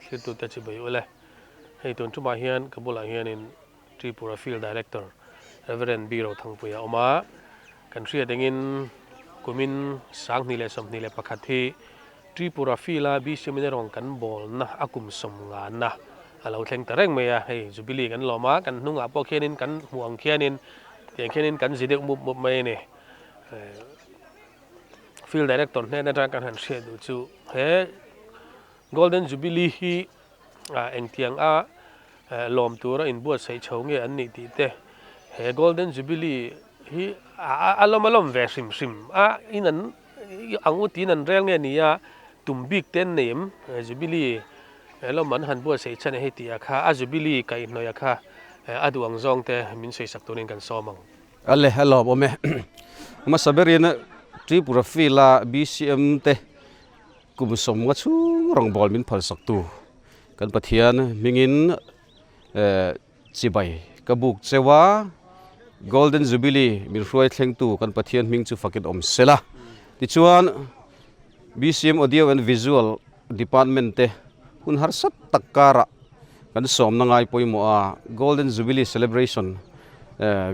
Thiltute chibai ule. Hei tun tumah hian ka bulah hianin Tripura Field Director Rev. B. Rothangpuia a awm a. Kan hriat engin kumin 2021 hi Tripura Field-a BCM in erawng kan bawlna a kum sawmngana a lo thleng ta reng mai a. Hei Jubilee kan lawm a, kan hnungah pawh khianin kan hmuh ang khianin tiang khianin kan zi deuh mup mup mai a ni. Field Director hnen atang kan han hriat duh chu he Golden Jubilee hi engtiang a lawm tura inbuatsaih chho nge an nih tih te, he Golden Jubilee hi a lawm a lawm ve hrim hrim a in an ang u tiin an rel nge ni a, tum bik te an nei em? Jubilee lawm an han buatsaih chhan a hei tih a kha a Jubilee kaihhnawih a kha a duh ang zawng te min sawisak turin kan sawm ang. Ale a lawm awm e. Hmasa berin Tripura Field-a BCM te Kum sawmnga chhung rawngbâwl min phalsaktu kan Pathian hmingin chibai ka buk cheu a, Golden Jubilee min hruai thlengtu kan Pathian hming chu fakin awm se la. Tichuan, BCM Audio and Visual Department te hun harsat tak karah kan sawmna ngai pawimawh a, Golden Jubilee Celebration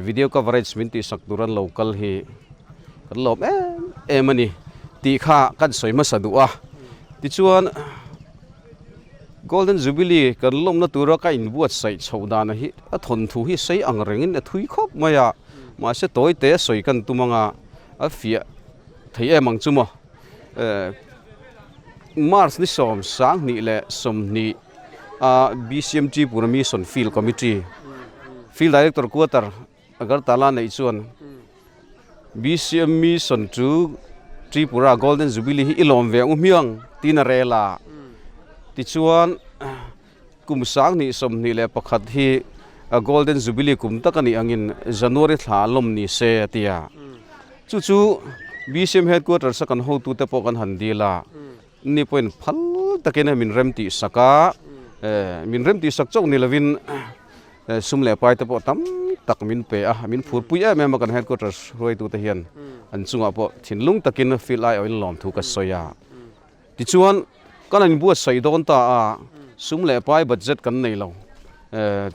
video coverage min tihsak tur an lo kal hi kan lawm em em a ni tih kha kan sawi hmasa duh a. Tichuan Golden Jubilee kan lawmna tura ka inbuatsaih chhoh dana hi a thawnthu hi sei ang rengin a thui khawp mai a, mahse tawi te a sawi kan tum anga a fiah thei em ang chu maw. March ni 20 20 a BCMT Pura Mission Field Committee Field Director Quarter Agartala neih chuan BCM Mission chu Tripura Golden Jubilee hi i lawm ve ang u hmiang tiin a rel a. Tichuan kum 2021 hi Golden Jubilee kum tak a nih angin January thla a lawm ni se a ti a. Chu chu BCM Headquarters a kan hotute pawh kan han dil a. Ni pawhin phal takin min rem tih sak a, min rem tih sak chauh ni lovin sum leh pai te pawh tam tak min pe a, min phurpui em em a kan headquarters hruaitute hian an chungah pawh thinlung takin field aiawhin lawmthu ka sawi a. Tichuan kan an inbuatsaih dawn ta a, sum leh pai budget kan nei lo,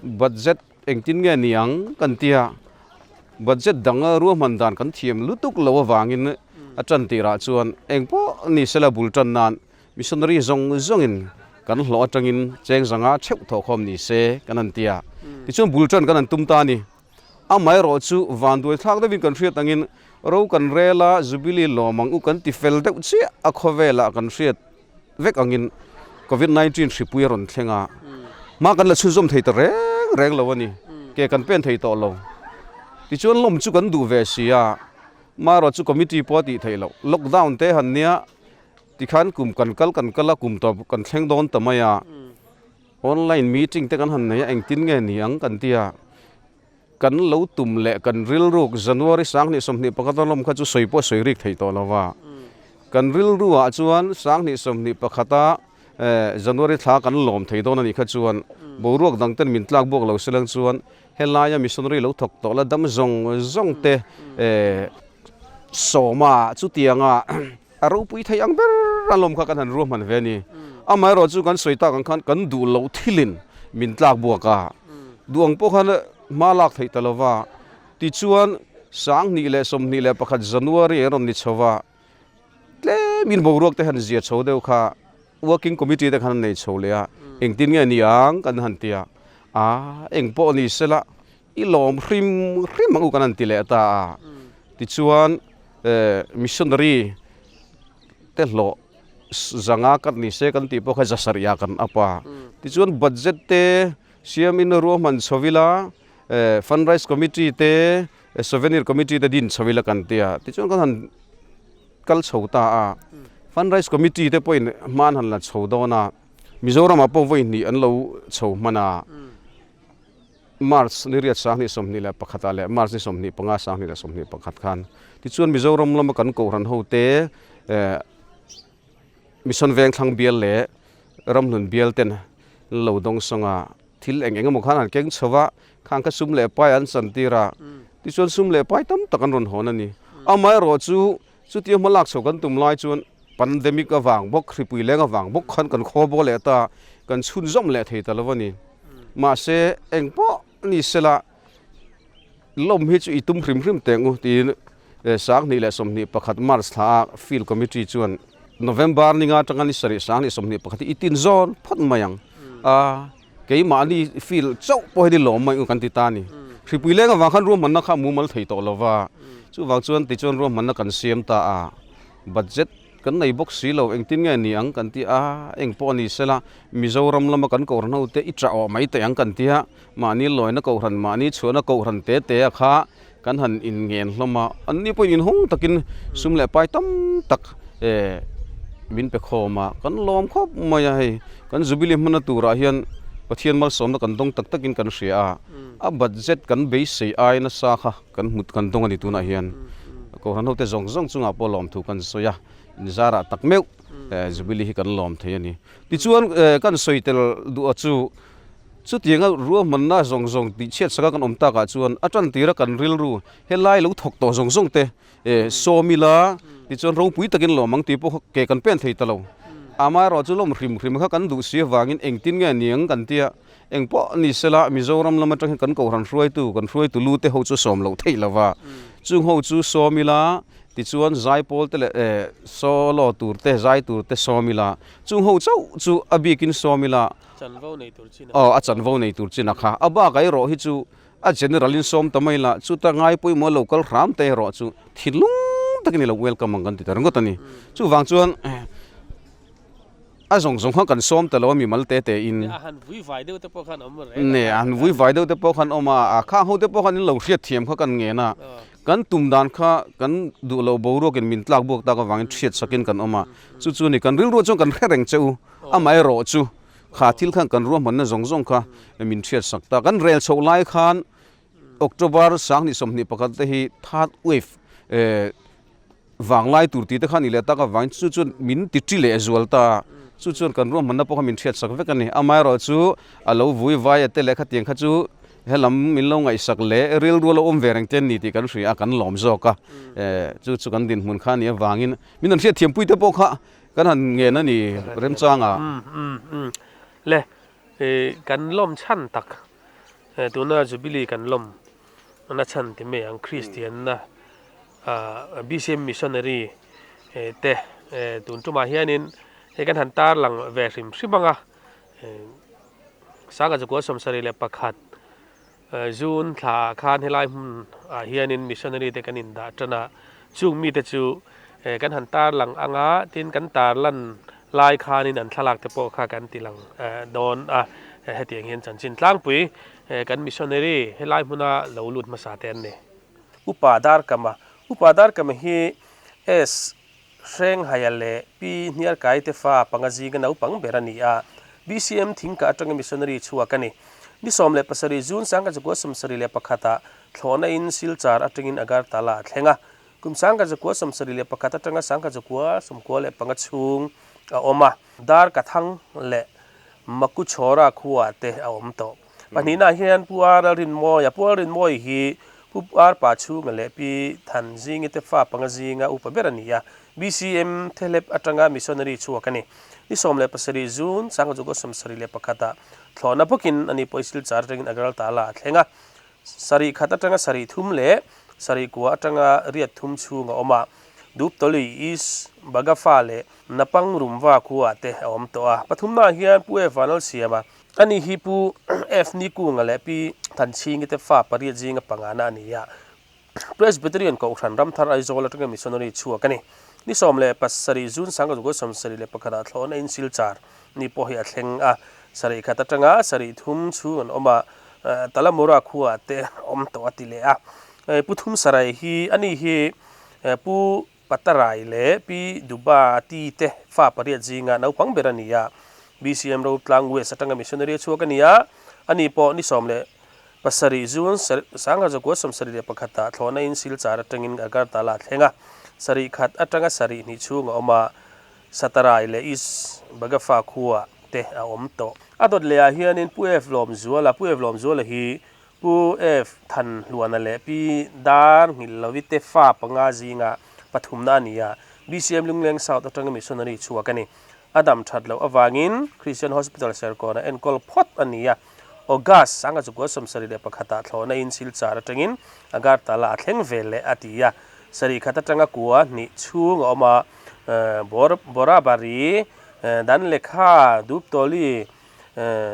budget engtin nge niang kan tia, Budget dang ruahman dan kan thiam lutuk lo avangin a tan tirah chuan eng pawh ni sela bul tan nan missionary zawng zawngin kan hlawh atangin cheng zanga theuh thawhkhawm ni se kan han ti a. Tichuan bul tan kan han tum ta a ni. Amaherawh chu vanduai thlak deuhin kan hriat angin ro kan rel a, Jubilee lawm ang u kan ti fel deuh chiah a khawvelah kan hriat vek angin Covid 19 hripui a rawn thleng a, hma kan la chhunzawm thei ta reng reng lo a ni, ke kan pen thei tawh lo. Tichuan lawm chu kan duh ve si a, marawh chu committee pawh a tih theih loh, lockdown te han nia tikhan kum kan kal kan kal a, kum tawp kan thleng dawn ta mai a, online meeting te kan han nei a, engtin nge ni ang kan ti a. Kan lo tum leh kan rilruk January 2021 a lawm kha chu sawi pawh sawi rik thei tawh lo va. Kan rilruah chuan 2021 a January thla kan lawm thei dawn a nih kha chuan boruak dang ten min tlak buak lo se lang chuan helaia missionary lo thawk tawh la dam zawng zawng te sawma chutianga a ropui thei ang ber a lawm kha kan han ruahman ve a ni. Amaherawh chu kan sawi tak ang khan kan duh loh thilin min tlak buak a, duh ang pawh khan hma lak theih ta lo va. Tichuan 2021 January a rawn ni chho va, tlemin boruak te han zia chho deuh kha Working Committee te khan an nei chho leh a, engtin nge ni ang kan han ti a, a eng pawh ni sela I lawm hrim hrim ang u kan han ti leh ta a. Tichuan missionary te hlawh zanga kat ni se kan tih pawh kha zasarih ah kan up a. Tichuan budget te siamin ruahman chho ila, fundraise committee te, souvenir committee te din chho ila kan ti a. Tichuan kan han kal chho ta a. Fundraise committee te pawhin hma an han la chho dawn a. Mizoramah pawh vawi hnih an lo chho hman a. March ni riat 2021 ah leh March ni 25 2021 khan tichuan Mizoram lama kan kohhran ho te Mission Vengthlang bial leh Ramhlun bial ten an lo dawng sawng a, thil eng eng emaw khan an keng chho va, khang kha sum leh pai an chan tir a, tichuan sum leh pai tam tak an rawn hawn a ni. Amaherawh chu chutia hma lak chho kan tum lai chuan pandemic avang bawk, hripui leng avang bawk khan kan khaw baw leh ta. kan chhunzawm leh thei ta lo a ni. Mahse eng pawh ni sela lawm hi chu i tum hrim hrim teh ang u tiin 2021 March thla a Field Committee chuan November ninga atanga ni sarih 2021 hi i tin zawn phawt mai ang a, keimahni field chauh pawh hi ni lawm mai ang u kan ti ta a ni. Hripui leng avang khan ruahmanna kha a mumal thei tawh lo va, chuvang chuan tichuan ruahmanna kan siam ta a, budget Kan nei bawk si lo, engtin nge ni ang kan ti a, eng pawh a ni sela, Mizoram lama kan kohhran ho te i chah awh mai teh ang kan ti a, mahni lawina kohhran, mahni chhuahna kohhran te te a kha kan han inngen hlawm a, anni pawhin inhawng takin sum leh pai tam tak eh min pe khawm a, kan lawm khawp mai a hei, kan Jubilee hmana turah hian Pathian malsawmna kan dawng tak takin kan hria a, a budget kan beisei ai nasa kha. Kan hmut kan dawng a ni tunah hian Kohhran hote zawng zawng chungah pawh lawmthu kan sawi a, inzarah tak meuh Jubilee hi kan lawm thei a ni. Tichuan kan sawi tel duh a chu chutianga ruahmanna zawng zawng tih chhiat saka kan awm takah chuan a tan tira kan rilru helai lo thawk tawh zawng zawng te sawm ila tichuan ropui takin lawm ang tih pawh ke kan pen thei ta lo. Amaherawhchu chu lawm hrim hrim kha kan duh si avangin engtin nge niang kan tia Eng pawh ni sela, Mizoram lam atang hian kan kohhran hruaitu, kan hruaitu lu te ho chu sawm loh theih lo va. Chung ho chu sawm ila, tichuan zaipawl te leh solo tur te, zai tur te sawm ila, chung ho chauh chu a bikin sawm ila, Chanvo nei tur chin a. Aw, a chanvo nei tur chin a kha. A bakah erawh hi chu a general in sawm ta mai la, chuta ngai pawimawh lo kal hram te erawh chu thinlung takin i lo welcome ang kan ti ta ringawt a ni. Chuvang chuan. A zawng zawng khan kan sawm ta lo a mimal te te in. Ne a han vui vai deuh te pawh khan awm reng a. Ne a han vui vai deuh te pawh khan awm a, a khang ho te pawh khan in lo hriat thiam kha kan ngen a. Kan tum dan kha kan duh loh boruak in min tlak buak tak avangin hriat sak in kan awm a. Chu chu ni kan rilru chuan kan hre reng che u. Amaherawh chu kha thil khan kan ruahmanna zawng zawng kha min hriat sak ta. Kan rel chhoh lai khan October 2021 te hi third wave Vanglai tur tih te kha a nih leh tak avangin chu chuan min ti ṭi leh zual ta a, chu chuan kan ruahmanna pawh kha min hriat sak vek a ni. Amaherawhchu a lo vui vai a te leh khatiang kha chu helam min lo ngaihsak leh rilru a lo awm ve reng te an ni tih kan hria a, kan lawm zawk a. Chu chu kan dinhmun kha a nih avangin min han hriatthiampui te pawh kha kan han ngen a ni remchanga. Le, kan lawm chhan tak tuna Jubilee kan lawm na chhan ti mai ang Kristianna BCM Missionary te tun tumah hianin hei kan han tar lang ve hrim hrim ang a, 1971 June thla ah khan helai hmun ah hianin Missionary te kan indah tan a, chung mite chu kan han tar lang ang a, tin kan tar lan lai khanin an thlalak te pawh kha kan ti lang dawn a, hetiang hian chanchin tlangpui kan Missionary helai hmuna lo lut hmasa te an ni. Upa Darkama, Upa Darkama hi S. Hrenghaia leh Pi Hniarkai te fa panga zinga naupang ber a ni a, BCM Thingkah atanga missionary chhuak a ni. Ni 17 June 1971 ah thlawhna in Silchar atangin Agartala a thleng a, kum 1971 atanga 1995 chhung a awm a, Darkathang leh Makuchhora khuaah te a awm tawh. Pahnihnaah hian Pu Ar Rinmawia, Pu Ar Rinmawia hi Pu Ar Pa chhunga leh Pi Than Zingi te fa panga zinga upa ber a ni a, BCM Thelep atanga missionary chhuak a ni. Ni 17 June, 1971 ah thlawhna bawkin ani pawh Silchar atangin Agartala a thleng a, sarih khat atanga sarih thum leh sarih kua atanga riat thum chhung a awm a, Duptoli, East Bagafa leh Napang Rumva khuaah te a awm tawh a. Pathumnaah hian Pu E Vanlalsiama Ani hi Pu F. Nikunga leh Pi Thanchhingi te fa pariat zinga pangana a ni a. Presbyterian Kohhran Ramthar Aizawl atanga missionary chhuak a ni. Ni 17 June 1971 ah thlawhna in Silchar ni pawh hi a thleng a. Sarih khat atanga sarih thum chhung an awm a, Talamura khuaah te awm tawh a ti leh a. Pu Thumsarai hi ani hi Pu Patarai leh Pi Dubati te fa pariat zinga naupang ber a ni a, BCM Rotlang West atanga missionary a chhuak a ni a, ani pawh ni 17 June 1971 ah thlawhna in Silchar atangin Agartala a thleng a, sarih khat atanga sarih hnih chhung a awm a, Satarai leh East Bagafa khua te a awm tawh. A dawt leh ah hianin Pu F Lawmzuala, Pu F Lawmzuala hi Pu F. Thanhluana leh Pi Dar Nghilhlovi te fa panga zinga pathumna a ni a, BCM Lungleng South atanga missionary chhuak a ni. A dam that loh avangin Christian Hospital Serkawnah enkawl phawt a ni a. August 1971 ah thlawhna in Silchar atangin Agartala a thleng ve leh a ti a. Sarih khat atanga kua hnih chhung a awm a, Borabari, Danlekha, Duptoli,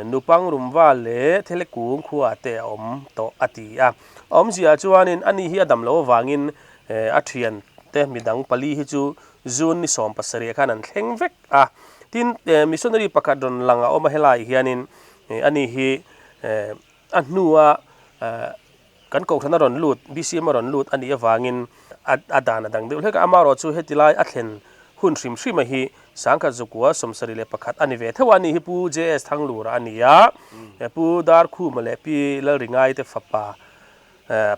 Nupang Rumva leh Thelekung khuaah te a awm tawh a ti a. A awmzia chuanin ani hi a dam loh avangin a thiante midang pali hi chu June ni 17 khan an thleng vek a. Tin, missionary pakhat rawn lang a awm a helaiah hianin ani hi a hnua kan kohhran a rawn lut, BCM a rawn lut a nih avangin a dan a dang deuh hlek a. Amaherawhchu heti lai a thlen hun hrim hrima hi 1971 a ni ve theuh a, ani hi Pu JS Thanglura a ni a, Pu Darkhuma leh Pi Lalringaite fapa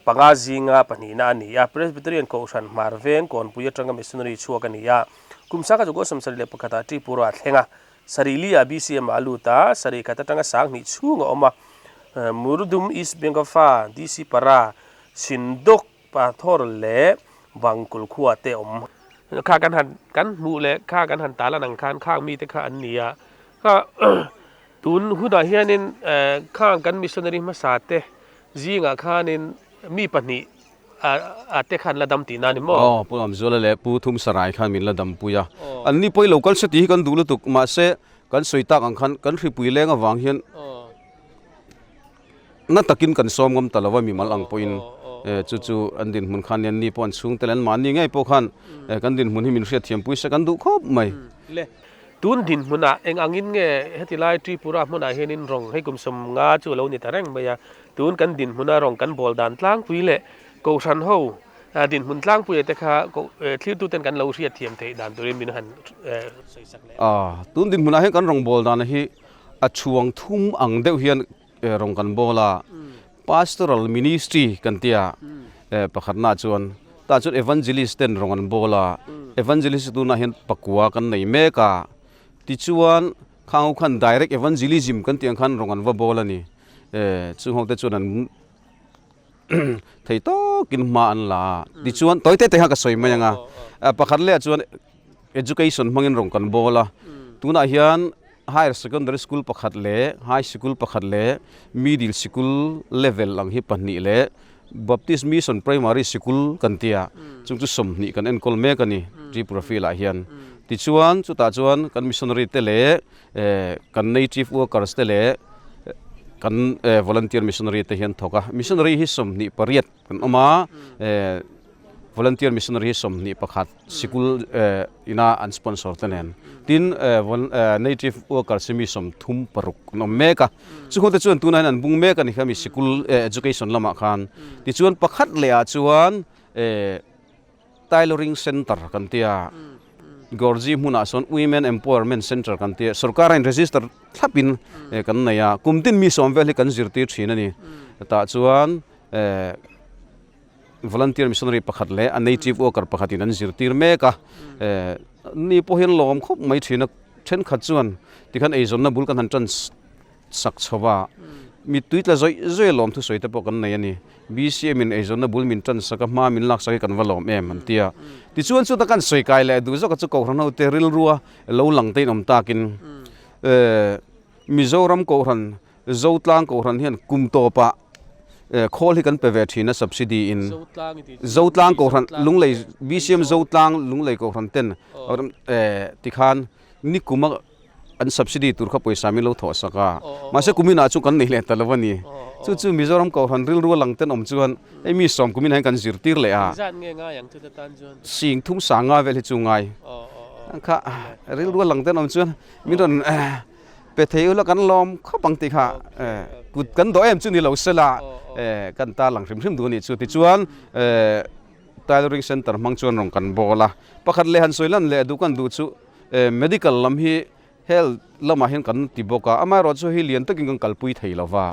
Panga zinga pahnihna a ni a, Presbyterian Kohhran Hmar Veng Kawnpui atanga missionary chhuak a ni a. Kum 1971 ah Tripura a thleng a, sarih li ah BCM ah a lut a, sarih khat atanga 2000 chhung a awm a. Murdum East Bengal fa DC Para, Sindok, Pathor leh Bangkul khua te awm. Kha kan han kan hmuh leh kha kan han talan ang khan khang mite kha an ni a. Kha tun hunah hianin khang kan missionary hmasa te Zingah khanin mi pahnih a te khan la dam tihna a ni maw? Aw, Pu Amzuala leh Pu Thumsarai khan min la dampui a. An ni pawh i lo kal se tih hi kan duh lutuk, mahse kan sawi tak ang khan kan hripui leng avang hian na takin kan sawm ngam ta lo va, mimal ang pawhin chu chu an dinhmun khan an ni pawh an chhungte leh anmahni ngei pawh khan kan dinhmun hi min hriatthiampui se kan duh khawp mai. Le. Tun dinhmunah eng angin nge heti lai Tripura hmunah hianin rawng hei kum 50 chu a lo ni ta reng mai a, tun kan dinhmuna rawng kan bawl dan tlangpui leh Kohhran ho dinhmun tlangpuia te kha thlirtuten kan lo hriat thiam theih dan turin min han sawi sak leh a. Tun dinhmunah hian kan rawng bawl dan hi a chhuang thum ang deuh hian rawng kan bawl a, Pastoral Ministry kan tia pakhatna chuan tah chuan Evangelist ten rawng an bawl a, Evangelist tunah hian pakua kan nei mek a, tichuan khang ho khan Direct Evangelism kan tih ang khan rawng an va bawl a ni, chung ho te chuan an thei tawkin hma an la a, tichuan tawi te te kha ka sawi mai ang a, pakhat leh ah chuan Education hmangin rawng kan bawl a, tunah hian Higher Secondary School pakhat leh High Sikul pakhat leh Middle Sikul level ang hi pahnih leh Baptist Mission Primary Sikul kan ti a, chung chu 20 kan enkawl mek a ni Tripura field ah hian. Tichuan chutah chuan kan missionary te leh kan native workers te leh kan volunteer missionary te hian thawk a, missionary hi 28 kan awm a, Volunteer Missionary hi 21 sikul ina an sponsor te nen tin native workers hi mi 36 an awm mek a, chu te chuan tunah hian an bung mek a ni kha mi sikul education lamah khan tichuan pakhat leh ah chuan tailoring center kan tia Gorji hmunah sawn Women Empowerment Center kan tia sorkar a in register thlapin kan nei a, kum tin mi 10 vel hi kan zirtir thin a ni tah chuan. Volunteer missionary pakhat leh a native worker pakhatin an zirtir mek a, ni pawh hian lawm khawp mai thin a, thenkhat chuan tikhan eizawnna bul kan han tan sak chho va, mittui tla zawih zawih a lawm thusawi te pawh kan nei a ni, BCM in eizawnna bul min tan sak a, hma min lak sak hi kan va lawm em an ti a, tichuan chuta kan sawi kai leh duh zawk a chu Kohhran ho te rilrua lo lang te in awm takin Mizoram Kohhran Zotlang Kohhran hian kum tawpah khawl hi kan pe ve thin a subsidy in Zotlang Kohhran Lunglei BCM Zotlang Lunglei Kohhran ten tikhan nikuma an subsidy tur kha pawisa min lo thawh sak a mahse kuminah chu kan nei leh ta lo a ni chu chu Mizoram Kohhran rilru a lang ten awm chuan hei mi 10 kuminah hian kan zirtir leh a sing thum sanga vel hi chu ngai kha rilru a lang ten awm chuan min rawn Pe thei ula kan lawm khawp ang tih kha kut kan dawh em chu ni lo sela kan ta lang hrim hrim duh a nih chu. Tichuan tailoring center hmang chuan rawn kan bawl a, pakhat leh han sawi lan leh duh kan duh chu medical lam hi health lamah hian kan ti bawk a, amaherawh chu hei lian takin kan kalpui thei lo va,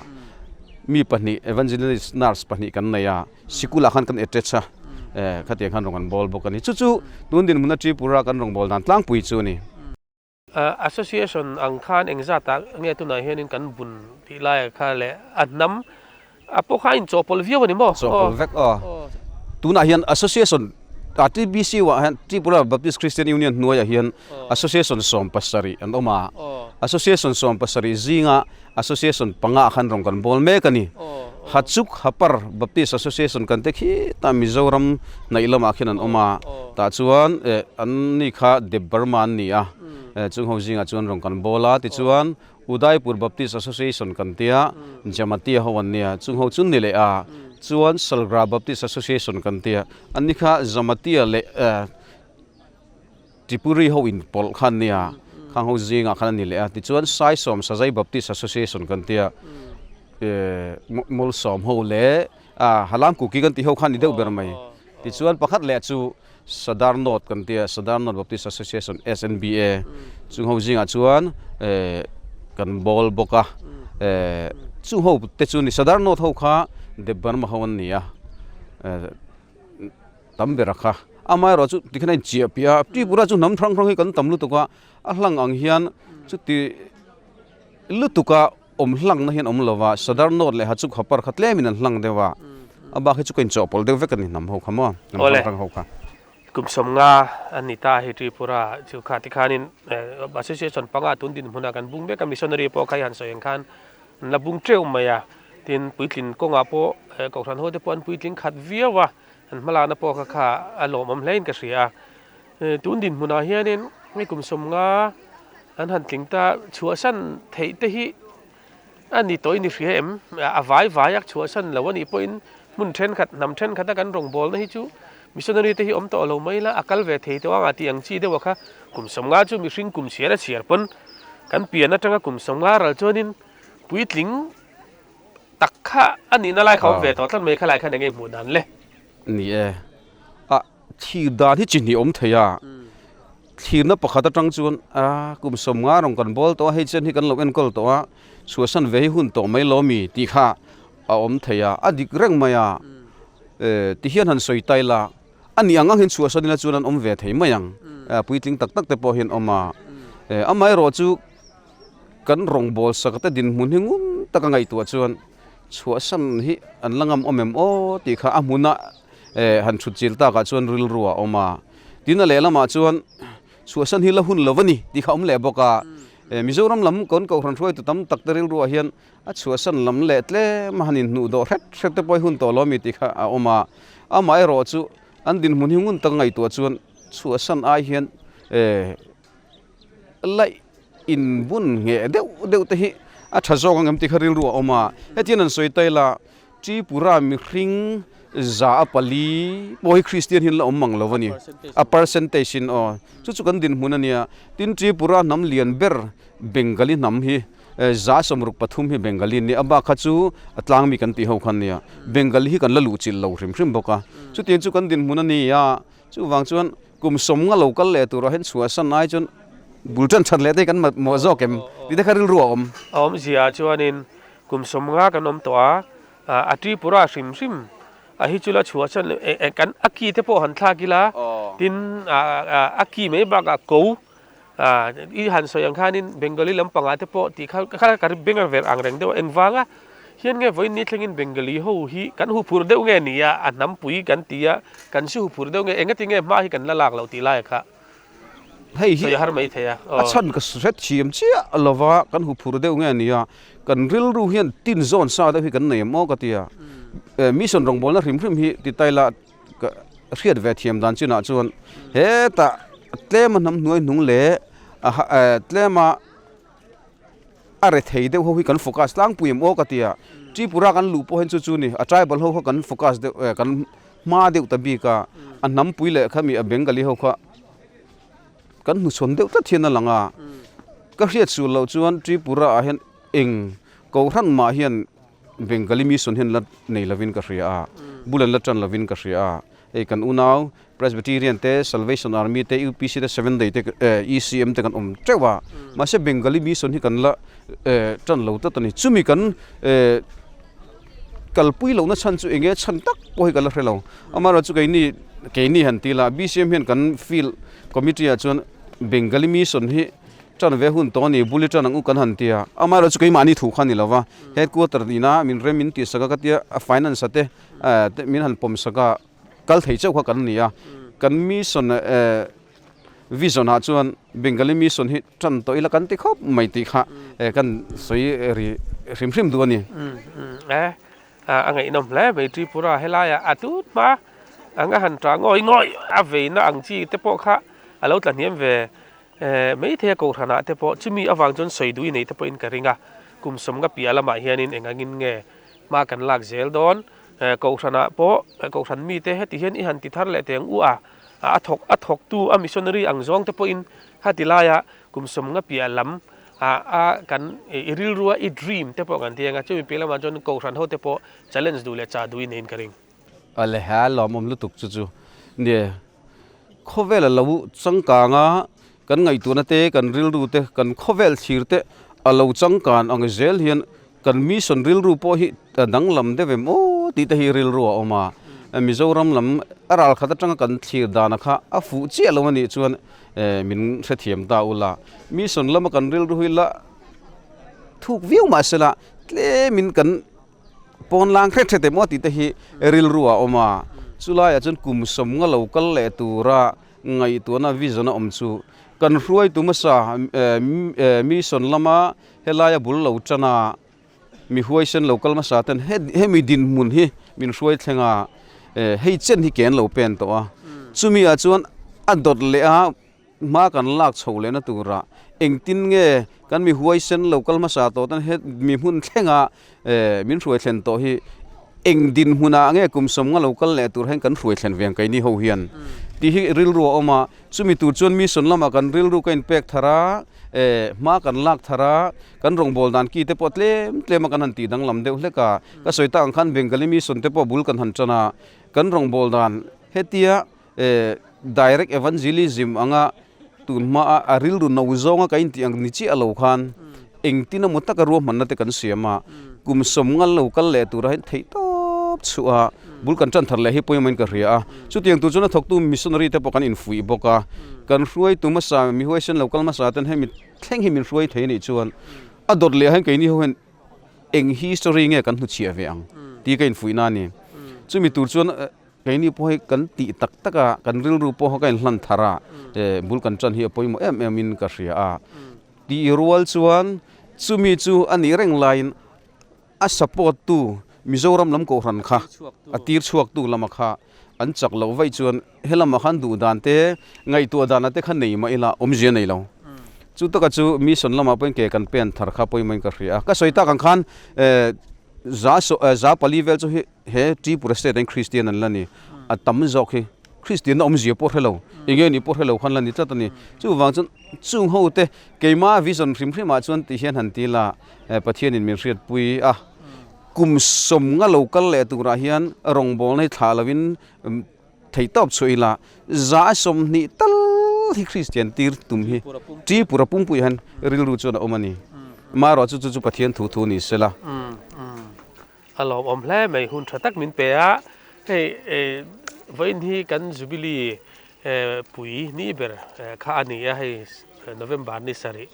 mi pahnih evangelist nurse pahnih kan nei a, sikulah khan kan attach a, khatiang khan rawn kan bawl bawk a ni. Chu chu tun dinhmuna Tripura kan rawngbâwl dan tlangpui chu a ni. Association ang khan engzatah nge tunah hianin kan bun tih laiah kha leh a hnam a pawh kha a inchawhpawlh viau a ni maw? Chawhpawlh vek aw. Tunah hian association A TBCU ah hian Tripura Baptist Christian Union hnuaiah hian Association 70 an awm a, Association 70 zinga Association panga ah khan rawn kan bawl mek a ni. Hachuk Hapar Baptist Association kan te khitah Mizoram hnaih lamah khian an awm a, tah chuan eh an ni kha Debbarma an ni a, chung ho zingah chuan rawn kan bawl a, tichuan Udaipur Baptist Association kan tia, Jamatia ho an nia, chung ho chu ni leh a, chuan Salgra Baptist Association kan tia, an ni kha Jamatia leh Tripuri ho inpawlh kha an nia, khang ho zingah khan an ni leh a, tichuan Saisawm Sazai Baptist Association kan tia, Mawlsawm ho leh Halam Kuki kan tih ho kha an ni deuh ber mai. Tichuan pakhat leh chu Sadar North kan tia, Sadar North Baptist Association, SNBA, chung ho zingah chuan kan bawl bawk a, chung ho te chu ni Sadar North ho kha Debbarma ho an ni a, tam ber a kha. Amaherawhchu tikhian a inchiah piah a, Tripura chu hnam hrang hrang hi kan tam lutuk a, a hlang ang hian chuti lutuka awm hlangna hian awm lo va, Sadar North leh Hachuk Hapar kha tlemin an hlang deuh a, a bak hi chu ka inchawhpawlh deuh vek a ni hnam ho kha maw, hnam hrang hrang ho kha. Kum 50 an ni ta hi Tripura chu kha tikhanin Association panga tun dinhmunah kan bung vek a, missionary pawh kha i han sawi ang khan an la bung teuh mai a, tin puitlin kawngah pawh Kohhran ho te pawh an puitling khat viau a, an hmalakna pawh kha kha a lawmawm hlein ka hria a. Tun dinhmunah hianin hei kum 50 an han tling ta chhuahsan theih te hi a ni tawh i ni hria em? A vai vai a chhuahsan lo a nih pawhin hmun thenkhat hnam thenkhat a kan rawngbawlna hi chu missionary te hi awm tawh lo mai la a kal ve thei tawh ang a tih ang chi deuh a kha kum 50 chu mihring kum chhiar a chhiar pawn kan pian atanga kum 50 ral chuanin puitling tak kha a nihna lai kha awm ve tawh tlat mai kha lai khan enge hmuh dan le? Ni e, a thlir dan hi chi hnih awm thei a, thlirna pakhat atang chuan a kum 50 rawng kan bawl tawh a, hei chen hi kan lo enkawl tawh a, chhuahsan ve hi hun tawh mai lo mi tih kha a awm thei a, a dik reng mai a, ti hian han sawi ta ila a nih ang ang hian chhuahsan ila chuan an awm ve thei mai ang, puitling tak tak te pawh hian awm a, amaherawh chu Kan rawngbâwl sakate dinhmun hi ngun taka ngaihtuah chuan chhuahsan hi an la ngam awm em aw tih kha a hmuna han chhut chil takah chuan rilru a awm a. Tin, a lehlamah chuan chhuahsan hi la hun lo a ni tih kha a awm leh bawk a. Mizoram lam kan Kohhran hruaitu tam takte rilruah hian a chhuahsan lam leh tlem a han inhnuh dawh hret hret te pawh hi hun tawh lo a mi tih kha a awm a. Amaherawh chu an dinhmun hi ngun taka ngaihtuah chuan chhuahsan ai hian laih inbun ngheh deuh deuh te hi a tha zawk ang em tih kha rilru a awm a, hetiang an sawi ta ila Tripura mihring 4% pawh hi Kristian hi an la awm mang lo a ni, a percentage in aw chu chu kan dinhmun a nia, tin Tripura hnam lian ber Bengali hnam hi 63% hi Bengali an ni, a bak kha chu a tlang mi kan tih ho kha an nia, Bengali hi kan la luh chilh lo hrim hrim bawk a, chutiang chu kan dinhmun a ni a, chuvang chuan. Kum 50 lo kal leh turah hian chhuahsan ai chuan bul tan that leh te hi kan mawh zawk em tih te kha rilru a awm. A awmzia chuanin kum 50 kan awm tawh a, a Tripura hrim hrim a hi chu la chhuahsan kan a ki te pawh han thlak ila tin a ki mai bakah ko i han sawi ang khanin Bengali lampangah te pawh tih kha kha ka beng a verh ang reng deuh a, engvanga hian nge vawiin ni thlengin Bengali ho hi kan huphurh deuh nge ni a, a hnampui kan ti a, kan si huphurh deuh nge engati nge hma hi kan la lak loh tih lai kha hei hi sawi a har mai thei a. A chhan ka hret thiam chiah lova kan huphurh deuh nge ni a, kan rilru hian tin zawn sa deuh hi kan nei em aw ka ti a, mission rawngbawlna hrim hrim hi ti ta ila Ka hriat ve thiam dan chinah chuan hetah tlema hnam hnuai hnung leh tlema a re thei deuh ho hi kan focus tlangpui em aw ka ti a, Tripura kan luh pawh hian chu chu ni a tribal ho kha kan focus deuh kan hma deuh ta bik a, a hnampui leh khami a Bengali ho kha kan hnuchhawn deuh tlat hian a lang a, ka hriat sual loh chuan Tripura ah hian eng Kohhran mah hian Bengali mission hian la nei lovin ka hria a, bul an la tan lovin ka hria a. Hei kan unau Presbyterian te, Salvation Army te, UPC te, Seventh Day te, ECM te kan awm teuh a. Mahse Bengali mission hi kan la tan lo tlat a ni. Chumi kan kalpui lohna chhan chu enge chhan tak pawh hi ka la hre lo. Amaherawhchu keini keini han ti la BCM hian kan field committee ah chuan Bengali mission hi Ṭan ve hun tawh a ni, bul i ṭan ang u kan han ti a, amaherawh chu keimahni thu kha a ni lo va, headquarter ina min rem min tihsak a ka tia, a finance a te min han pawmsak a, kal thei chauh kha kan ni a, Kan mission vision ah chuan Bengali mission hi tan tawh ila kan ti khawp mai tih kha kan sawi ri hrim hrim duh a ni. A ngaihnawm hle mai Tripura helaiah a tut hma ang a han tah ngawih ngawih a veina ang chi te pawh kha a lo tla hniam ve maithei a kohhranah te pawh chumi avang chuan sawi duh i nei te pawhin ka ring a, kum sawmnga piah lamah hianin eng angin nge hma kan lak zel dawn kohhranah pawh kohhran mite heti hian i han ti thar leh teh ang u a, a thawk a thawktu a missionary ang zawng te pawhin hati laia kum sawmnga piah lam a a kan i rilrua i dream te pawh kan ti ang a, chumi piah lamah chuan kohhran ho te pawh challenge duh leh chah duh i neiin ka ring. A le ha lawmawm lutuk chu chu nia khawvel a lo changkang a, kan ngaihtuahna te kan rilru te kan khawvel thlir te a lo changkan ang zel hian kan mission rilru pawh hi a danglam deuh em aw tih te hi rilru a awm a, Mizoram lam a ral khat atanga kan thlir dana kha a fuh chiah lo a nih chuan min hrethiam ta ula, mission lama kan rilru hi la thuk viau mah sela tlemin kan pawn lang hret hret em aw tih te hi rilru a awm a, chulaiah chuan kum sawmnga lo kal leh tura ngaihtuahna vision a awm chu kan hruaitu hmasa mission lama Helaia bul lo tan a, mi huaisen lo kal hmasa ten hemi dinhmun hi min hruai thleng a, hei chen hi ke an lo pen tawh a, chumi ah chuan a dawt leh a hma kan lak chho lehna turah engtin nge kan mi huaisen lo kal hmasa tawh ten hemi hmun thleng a min hruai thlen tawh hi eng dinhmunah nge kum sawmnga lo kal leh tur hian kan hruai thlen ve ang keini ho hian tih hi rilru a awm a, chumi tur chuan mission lamah kan rilru ka inpek thar a, hma kan lak thar a, kan rawngbâwl dan ki te pawh tlem tlem a kan han tih danglam deuh hlek a, ka sawi tak ang khan Bengali mission te pawh bul kan han tan a, kan rawngbâwl dan hetia direct evangelism anga tun hmaa a rilru no zawnga ka intih ang ni chiah lo khan engtin emaw taka ruahmanna te kan siam a, kum sawmnga lo kal leh tura hian theih tawp chhuah a, bul kan tan thar leh hi pawimawhin ka hria a, chutiang tur chuan a thawktu missionary te pawh kan infuih bawk a, kan hruaitu hmasa mi huaisen lo kal hmasa ten hemi thleng hi min hruai thei anih chuan a dawt leh ah hian keini ho hian eng history nge kan hnuchhiah ve ang tih ka infuihna a ni, chumi tur chuan. Keini pawh hi kan tih tak tak a, kan rilru pawh ka inhlan thar a, bul kan tan hi a pawimawh em em in ka hria a. Tih rual chuan chumi chu a nih reng laiin a support tu Mizoram lam kohhran kha a tir chhuak tu lama kha an chak loh vaih chuan helamah khan duh dan te ngaihtuah dana te kha nei mah ila awmzia nei lo. Chu taka chu mission lamah pawhin ke kan pen thar kha pawimawhin ka hria a. Ka sawi tak ang khan za za pali vel chu hi He Tripura state ah hian Kristian an la ni. A tam zawk hi Kristian na awmzia pawh hre lo, eng nge nih pawh hre lo khan la ni tlat a ni. Chuvang chuan chung ho te keimah vision hrim hrim ah chuan ti hian han ti la, Pathianin min hriatpui a, kum sawmnga lo kal leh turah hian rawngbawlna hi thlah lovin theih tawp chhuah ila, za 20 tal hi Kristian tir tum hi Tripura pumpuiah hian rilru chuan a awm a ni. Amaherawhchu chu chu Pathian thu thu ni sela. A lawmawm hle mai, hun tha tak min pe a, hei vawiin hi kan Jubilee pui ni ber kha a ni a, hei November ni sarih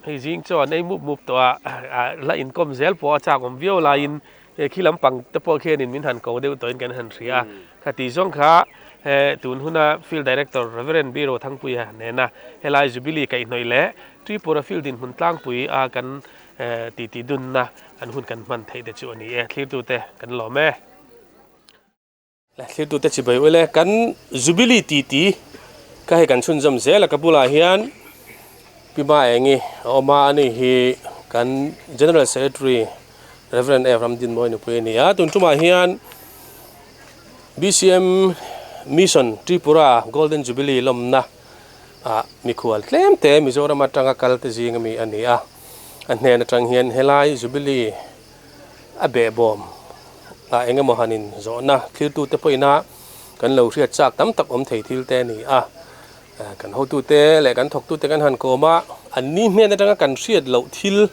hei zing chuan ei mup mup tawh a, la inkawm zel pawh a chak awm viau laiin khi lampang te pawh khianin min han ko deuh tawhin kan han hria a, khati zawng kha tun huna Field Director Rev. B Rothangpuia nena helai Jubilee kaihhnawih leh Tripura Field dinhmun tlangpui a kan Titi dunna an hun kan hman theih te chu a ni e. Thlirtute kan lawm e. Le thlirtute chibai ule kan Jubilee titi ka hei kan chhunzawm zel a ka bulah hian Pi Maengi a awm a, ani hi kan General Secretary Rev. F Ramdinmawi nupui a ni a. Tun tumah hian BCM Mission Tripura Golden Jubilee lawmna ah mikhual tlem te Mizoram atanga kal te zing ami a ni a, a hnen atang hian helai Jubilee a behbawm ah eng emaw han in zawhna thiltu te pawhin a kan lo hriat chak tam tak awm thei thil te a ni a, kan hotu te leh kan thawktu te kan han kawm a, an ni hnen atanga kan hriat loh thil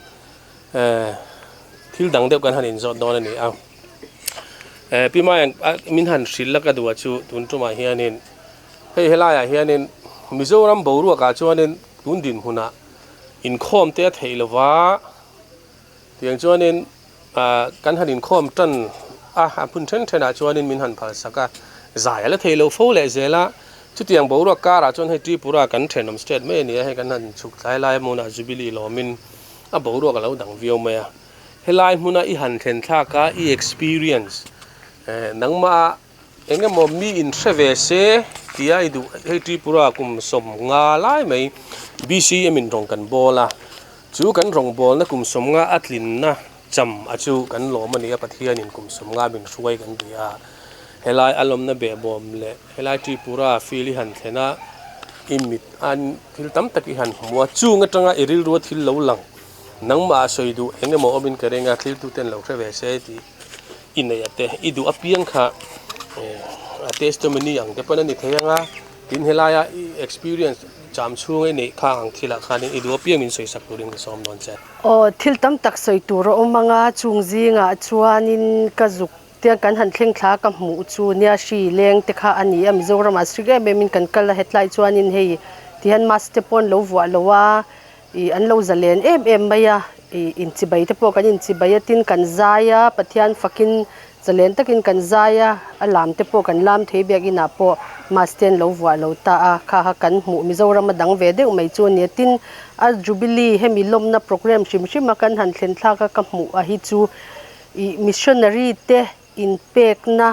thil dang deuh kan han in zawt dawn a ni a, Pi Maian min han hrilh la ka duh a chu tun tumah hianin. Hei helaiah hianin Mizoram boruakah chuanin tun dinhmunah inkhawm te a theih lova, tiang chuanin kan han inkhawm tan a, a hmun then thenah chuanin min han phalsak a. Zai a la thei lo fo leh zel a, chutiang boruak karah chuan hei Tripura kan thenawm state mai a ni a, hei kan han chhuk tlai lai hmunah Jubilee lawmin a boruak a lo dang viau mai a. Helai hmuna i han thlen thlak a, i experience nangmah eng emaw mi in hre ve se tia i duh hei Tripura kum 50 lai mai BCM in rawng kan bawl a, chu kan rawngbawlna kum 50 a tlinna Cham a chu kan lawm a ni a, Pathianin kum 50 min hruai kan ti a, helai a lawmna behbawm leh helai Tripura field i han thlen a, i mit a thil tam tak i han hmu a, chung atanga i rilrua thil lo lang nangmah a sawi duh eng emaw awmin ka ring a, thiltuten lo hre ve se tih i neih a te, i duh apiang kha a testimony ang te pawn a ni thei ang a, tin helaia i experience cham chhunga i neih kha ang thilah khanin i duh apiang min sawisak turin ka sawm dawn che. Aw, thil tam tak sawi tur a awm ang a, chung zingah chuanin ka zuk te kan han thleng thla ka hmuh chu nia hri leng te kha a ni a, Mizoramah strict em emin kan kal a, hetlai chuanin hei tihian mask te pawh an lo vuah lo a, ih an lo zalen em em mai a, ih inchibai te pawh kan inchibai a, tin kan zai a, Pathian fakin Zalen takin kan zai a, a lam te pawh kan lam thei biakinah pawh mask te an lo vuah lo ta a, kha kha kan hmuh Mizoram a dang ve deuh mai chu a nia. Tin, a Jubilee hemi lawmna programme hrim hrim a kan han thlen thlak a ka hmuh a hi chu ih missionary te inpekna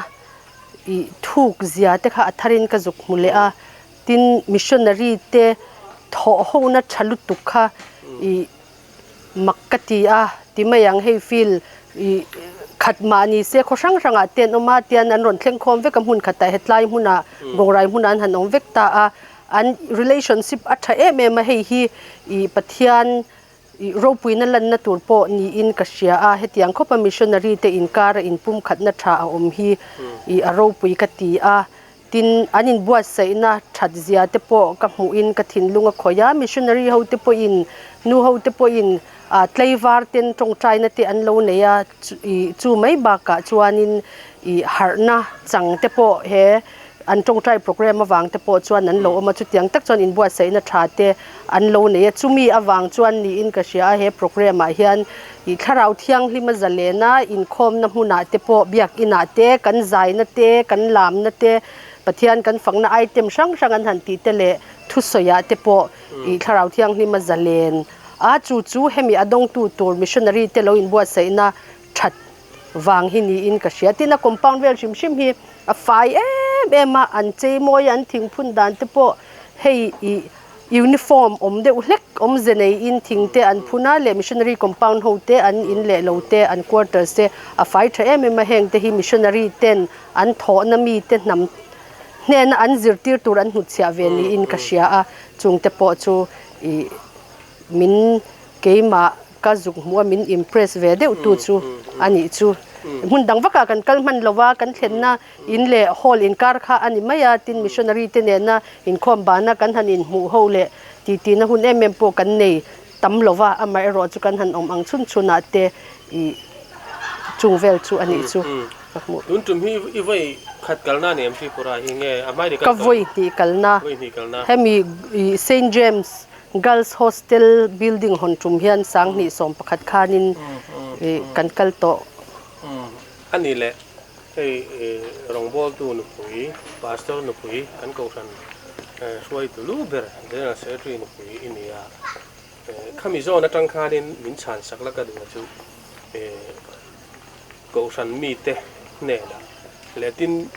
ih thuk zia te kha a tharin ka zuk hmu leh a, tin missionary te thawh hona tha lutuk kha ih Mak ka ti a, ti mai ang hei field ih khat mah ni se khaw hrang hrangah te an awm a tian an rawn thleng khawm vek a hmun khatah hetlai hmunah Gawngrai hmunah an han awm vek ta a, an relationship a tha em em a hei hi ih Pathian ih ropuina lanna tur pawh niin ka hria a, hetiang khawpa missionary te inkar a inpumkhatna tha a awm hi ih a ropui ka ti a. Tin, an inbuatsaihna that zia te pawh ka hmuhin ka thinlung a khawih a, missionary ho te pawhin, nu ho te pawhin tlaivar ten tawngtaina te an lo nei a, ih chu mai bakah chuanin ih harhna chang te pawh he an tawngtai programme avang te pawh chuan an lo awm a, chutiang tak chuan inbuatsaihna tha te an lo nei a, chumi avang chuan niin ka hria a, he programme ah hian ih thlarau thianghlima zalena inkhawmna hmunah te pawh biakinah te kan zaina te kan lamna te Pathian kan fakna item hrang hrang an han tih te leh thusawiah te pawh ih thlarau thianghlima zalen a, chu chu hemi a dawngtu tur missionary te lo inbuatsaihna that vang hi niin ka hria. Tin a compound vel hrim hrim hi a fai em em a, an chei mawi a, an thingphun dan te pawh hei ih uniform awm deuh hlek awmze neiin thing te an phun a leh missionary compound ho te an in leh lo te an quarters te a fai tha em em a, heng te hi missionary ten an thawhna mi te hnam hnena an zirtir tur an hnutchhiah ve niin ka hria a, chung te pawh chu ih min keimah Ka zuk hmuh a min impress ve deuh tu chu a nih chu. Hmun dang vakah kan kal hman lo a, kan thlenna in leh hall inkar kha a ni mai a, tin missionary te nena inkhawm bana kan han inhmuh ho leh titi na hun em em pawh kan nei tam lo va, amaherawh chu kan han awm ang chhun chhunah te ih chung vel chu a nih chu ka hmuh. Tun tum hi i vawi khat kalna a ni em Tripura hi nge a hmai ni Ka vawi hnih kalna. Vawi hnih kalna. Hemi ih Saint James Girls Hostel building hawn tum hian 2011 khanin kan kal tawh. A ni leh, hei rawngbawltu nupui, Pastor nupui, kan kohhran hruaitu lu ber General Secretary nupui i ni a. Khami zawn atang khanin min chhan sak la ka duh a chu kohhran mite hnenah leh tin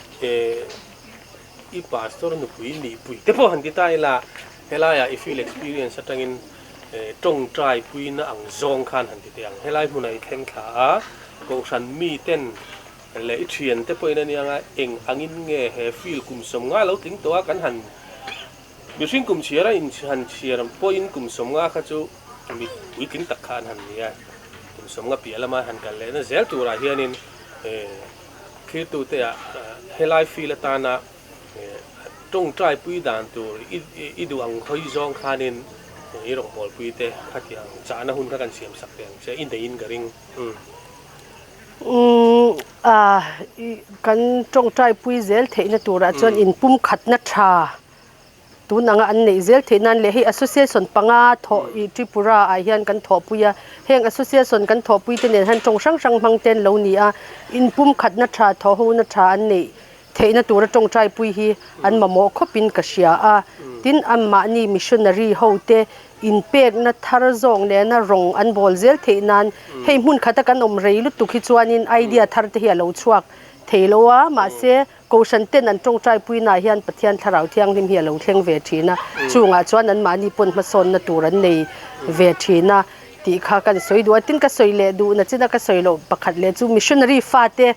i Pastor nupui nihpui te pawh han ti ta ila, Helaiah i field experience atangin tawngtai puina ang zawng khan han ti teh ang. Helai hmunah i thleng thla a, Kohhran miten leh i thiante pawhin a nia nga eng angin nge he field kum 50 lo tling tawh a kan han mihring kum chhiar a in han chhiar pawhin kum 50 kha chu mi puitling tak kha an han ni a, kum 50 piah lama han kal lehna zel turah hianin thlirtute ah helai field atana Tawngtai pui dan tur i duh ang hawi zawng khanin i rawngbawlpui te khatiang chahna hun kha kan siam sak teh ang che, i neiin ka ring. Umm kan tawngtai pui zel theihna turah chuan inpumkhatna tha tun anga an neih zel theih nan leh hei association panga thawh i Tripura ah hian kan thawhpui a, heng association kan thawhpui te nen hian tawng hrang hrang hmang te an lo ni a, inpumkhatna tha thawhhona tha an neih. theihna tura tawngtaipui hi an mamawh khawpin ka hria a. Tin, anmahni missionary hote inpekna thar zawk nena rawng an bawl zel theih nan hei hmun khata kan awm rei lutuk hi chuanin idea thar te hi a lo chhuak thei lo a, mahse Kohhran ten an tawngtaipui naah hian Pathian Thlarau Thianghlim hi a lo thleng ve thin a, chungah chuan anmahni pawn hmasawnna tur an nei ve thin a tih kha kan sawi duh a. Tin, ka sawi leh duhna chin a ka sawi loh pakhat leh chu missionary fate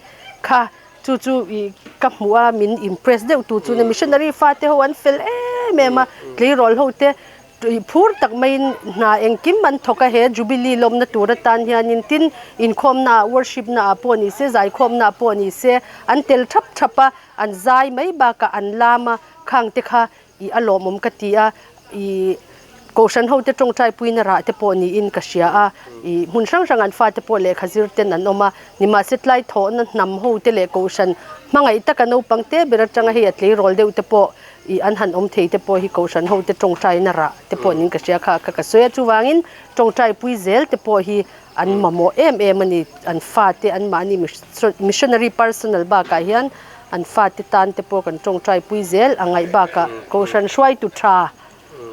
kha chu chu ih ka hmuh a, min impress deuh tu chu missionary fate ho an fel em em a, tleirawl ho te Tui phur tak maiin hna engkim an thawk a, he Jubilee lawmna tur atan hianin tin inkhawmnaah, worship naah pawh ni se, zaikhawmnaah pawh ni se an tel thap thap a, an zai mai bakah an lam a, khang te kha ih a lawmawm ka ti a, ih Kohhran hote tawngtaipuina rah te pawh niin ka hria a, ih hmun hrang hrang an fate pawh lehkha zir ten an awm a, nimahse tlai thawhna hnam hote leh Kohhran hmangaih taka naupang te ber atanga hei a tleirawl deuh te pawh Ih an han awm thei te pawh hi Kohhran ho te tawngtaina rah te pawh niin ka hria kha ka ka sawi a, chuvangin tawngtai pui zel te pawh hi an mamawh em em a ni, an fate an mahni missionary personal bakah hian an fate tan te pawh kan tawngtai pui zel a ngaih bakah Kohhran hruaitu tha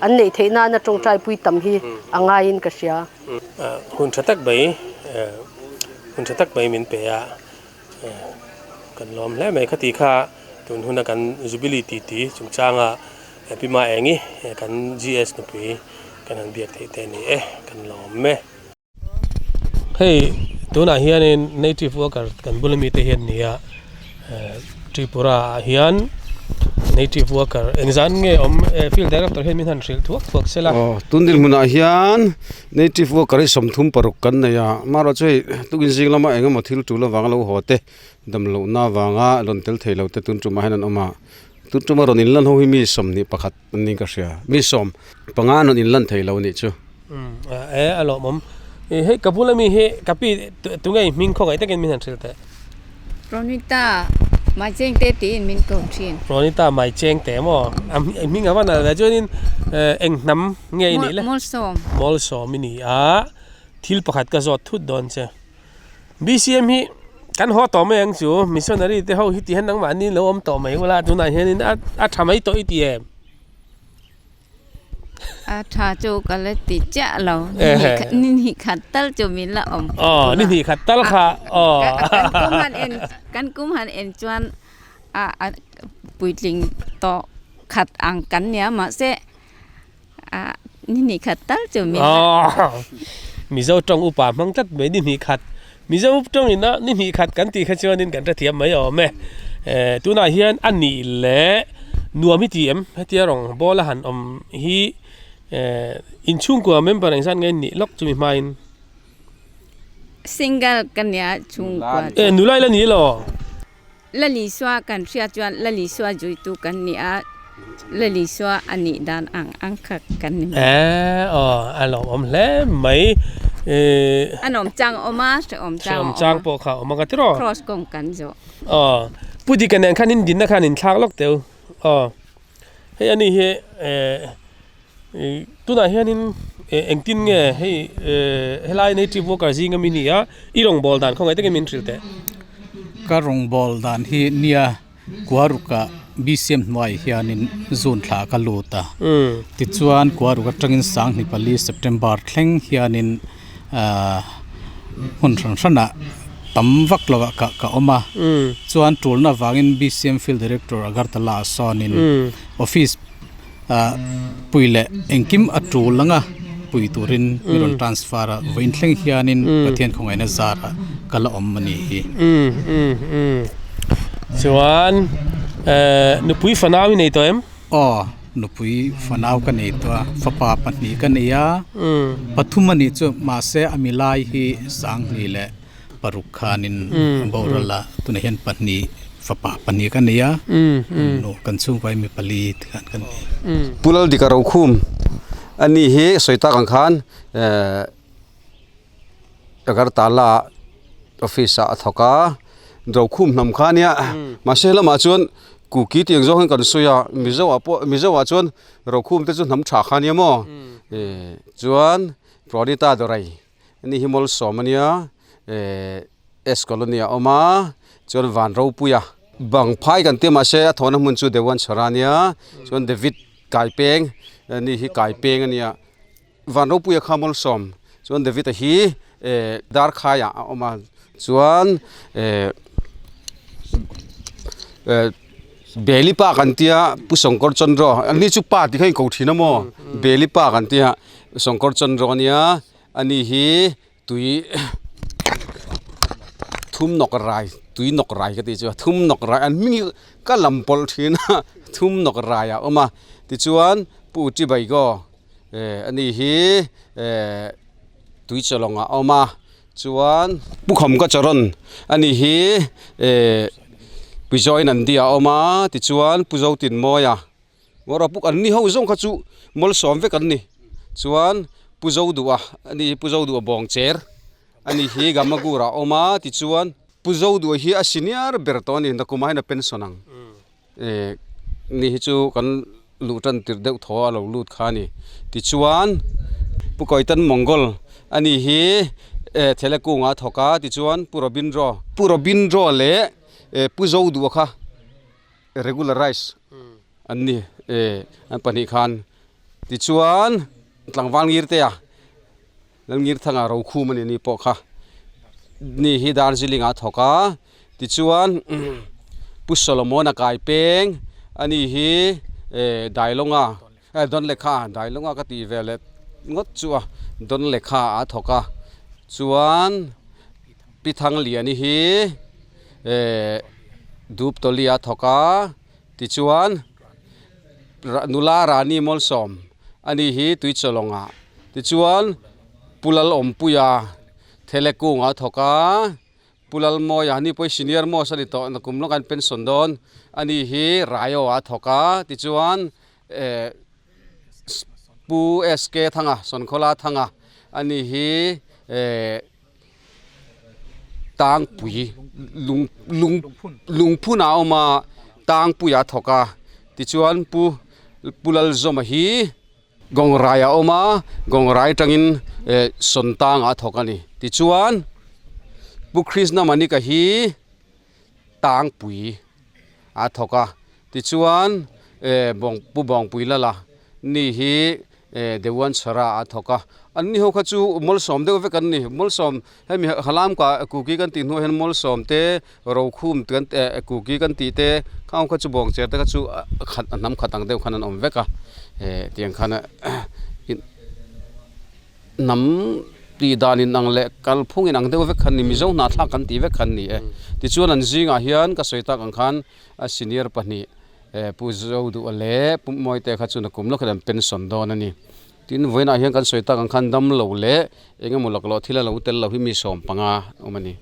an neih theih nana tawngtai pui tam hi a ngaiin ka hria. Hun tha tak mai, hun tha tak mai min pe a. Kan lawm hle mai khati kha tun huna kan Jubilee ti ti chungchanga Pi Ma Engi kan GS nupui kan han biak theih te a ni e kan lawm e. Hei tunah hianin native worker kan bula mite hian nia Tripura ah hian native worker engzan nge awm field director hian min han hrilh thuak thuak sela. Aw tun dinhmunah hian Native worker hi 36 kan nei a, amaherawh chu hei tukin zing lama eng emaw thil tul avanga lo haw te, dam lohna avanga rawn tel thei lo te tun tumah hian an awm a, tun tuma rawn inlan ho hi mi 21 an niin ka hria, mi 15 an rawn inlan thei lo a nih chu. Umm e a lawmawm, hei ka bula mi hi ka pi tunge i hming khawngaih takin min han hrilh teh. Ronita mai cheng te tiin min ko thin. Ronita mai cheng te maw? A hming a van a chuanin eng hnam nge i nih le? Mawlsawm. Mawlsawm i ni a, thil pakhat ka zawt thut dawn che. BCM hi kan haw tawh mai ang chu, missionary te ho hi ti hian nangmahni lo awm tawh mai ula tunah hianin a tha mai tawh i ti em? A tha chu ka la ti chiah lo. Ni hnih khat tal chu min la awm. Aw, ni hnih khat tal kha. Aw. Kan kum han en, kan kum han en chuan a a puitling tawh khat ang kan nia mahse a ni hnih khat tal chu min la. Aw. Mizo tawng upa hmang tlat mai ni hnih khat. Mizo tawng ina ni hnih khat kan tih kha chuanin kan hrethiam mai awm e. Tunah hian a nih leh nuam hi ti em? Hetia rawng ball a han awm hi inchhungkua member engzat nge nih lawk chumi hmain? Single ka nia chhungkua chu. E nula ila ni elaw? Lalisua kan hriat chuan Lalisua zuitu kan ni a, Lalisua a nih dan ang ang kha kan ni mai. Eh aw a lawmawm hle mai. A nawm chang a awm a, hrehawm chang a awm a. Hrehawm chang pawh kha a awm a ka ti rawh. Cross kawng kan zawh. Aw Pu Dika nen khan in dinna khan in thlak lawk teu. Aw hei ani hi eh tunah hianin engtin nge hei helai native worker zinga mi ni a i rawngbâwl dan khawngaih takin min hrilh teh. Ka rawngbâwl dan hi nia Kuaruka BCM hnuaiah hianin June thla ka lut a, tichuan Kuaruk atangin Sanghni pali September thleng hianin hmun hran hranah tam vak lovah ka ka awm a, chuan tulna avangin BCM Field Director Agartala ah sawnin office Pui leh engkim a tul anga pui turin mi rawn transfer a, vawiin thleng hianin Pathian khawngaihna zarah ka la awm a ni hi. Chuan nupui fanau i nei tawh em? Aw, nupui fanau ka nei tawh a, fapa pahnih ka nei a, pathum a nih chu mahse a milai hi Sanghni leh Paruk khanin a boral a, tunah hian pahnih fapa pahnih ka nei a, nu kan chhungkua hi mi pali te khan kan ni. Pu Laldika Rokhum a ni hi sawi tak ang khan ehh Agartala office ah a thawk a, Rokhum hnam kha ania mahse helamah chuan Kuki tih ang zawng hian kan sawi a, Mizo ah pawh Mizo ah chuan Rokhum te chu hnam tha kha ania maw ehh chuan Pronita Dorai. Ani hi Mawlsawm a nia eh S colony a awm a chuan Vanropuia. Bang phai kan tia mahse a thawhna hmun chu Dewan Chhara a nia chuan David Kaipeng ni hi Kaipeng a nia Van Ropuia kha Mawlsawm chuan David a hi eh Darkhaiah a awm a chuan eh eh Beli pa kan tia Pu Sawngkawr Chandra ani chu pa tih kha a inko thin a maw Beli pa kan tia Sawngkawr Chandra a nia ani hi. Tui thum nawk rai tui nawk rai ka tih chu a thum nawk rai an hming hi ka lam pawlh thin a thum nawk rai a awm a tichuan pu Chibaikaw eh ani hi eh tui chawlawng a awm a chuan pu khawm ka chawrawn ani hi eh Pizawi Nandi a awm a tichuan pu Zotinmawia. Ngawra puk an ni ho zawng kha chu mawlsawm vek an ni chuan pu zo duh a ani hi pu zo duh a bawng cher ani hi gamagura a awm a tichuan pu zo duh hi a senior ber tawh a ni nakum ah hian a pension ang eh ni hi chu kan luh tan tirh deuh thaw a lo lut kha a ni tichuan pu kawitan mongol ani hi eh thela kung ah a thawk a tichuan pu robindro pu robindro leh eh pu zo duh a kha. Regularize an ni eh an pahnih khan tichuan tlangval ngir te a Lalngir thanga Rokhum a ni ni pawh kha ni hi Darjeeling ah a thawk a tichuan Pu Solomon a kai peng a ni hi eh Dailonga eh Dawnlekha Dailonga ka tih ve leh ngawt chu a Dawnlekha ah a thawk a chuan Pi Thangliani hi eh dup tawli a thawk a tichuan nula Rani Mawlsawm a ni hi Tuichalawng ah tichuan Pu Lalawmpuia Thelekung a thawk a Pu Lalmawia ni pawh hi senior most a ni tawh nakum lawk a an pension dawn a ni hi Raio a thawk a tichuan eh Pu SK Thanga Sawnkhawla Thanga a ni hi eh. Tangpui lung lung lungphun ah a awm a tangpui ah a thawk a tichuan pu pu Lalzawma hi Gawngrai ah a awm a Gawngrai atangin eh Sawntang ah a thawk a ni tichuan pu Krishna Manika hi tangpui a thawk a tichuan eh bawng pu Bawngpui lala ni hi eh Dewan Chhara a thawk a an ni ho kha chu mawlsawm deuh vek an ni mawlsawm hemi halam ka kuki kan tih hnuah hian mawlsawm te rokhum kan eh kuki kan tih te khang kha chu bawng cher te kha chu a khat a hnam khat ang deuh khan an awm vek a eh tiang khan hnam tih dan in ang leh kalphung in ang deuh vek khan ni Mizo hnahthlak kan tih vek khan ni e tichuan an zingah hian ka sawi tak ang khan a senior pahnih eh Pu Zo duh leh Pu Mawite kha chuan a kum lawk hian an pension dawn a ni tin vawiinah hian kan sawi tak ang khan dam lo leh eng emaw lak loh thil a lo tel lo hi mi sawm panga awm a ni.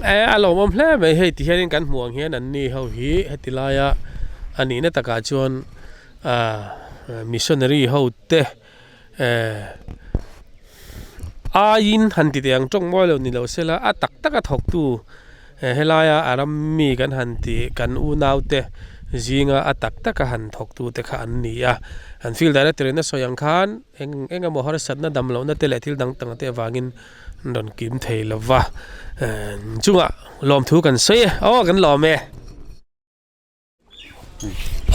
A lawmawm hle mai hei ti hianin kan hmuh ang hian an ni ho hi heti laia a nihna takah chuan Missionary ho te aiin han ti teh ang tawng mawi lo ni lo sela a tak tak a thawk tu helaia a ram mi kan han tih kan unau te zinga a tak tak a han thawk tu te kha an ni a an field director in a sawi ang khan eng eng emaw harsatna dam lohna te leh thil dang dang te avangin an rawn kim thei lova chungah lawmthu kan sawi e aw kan lawm e.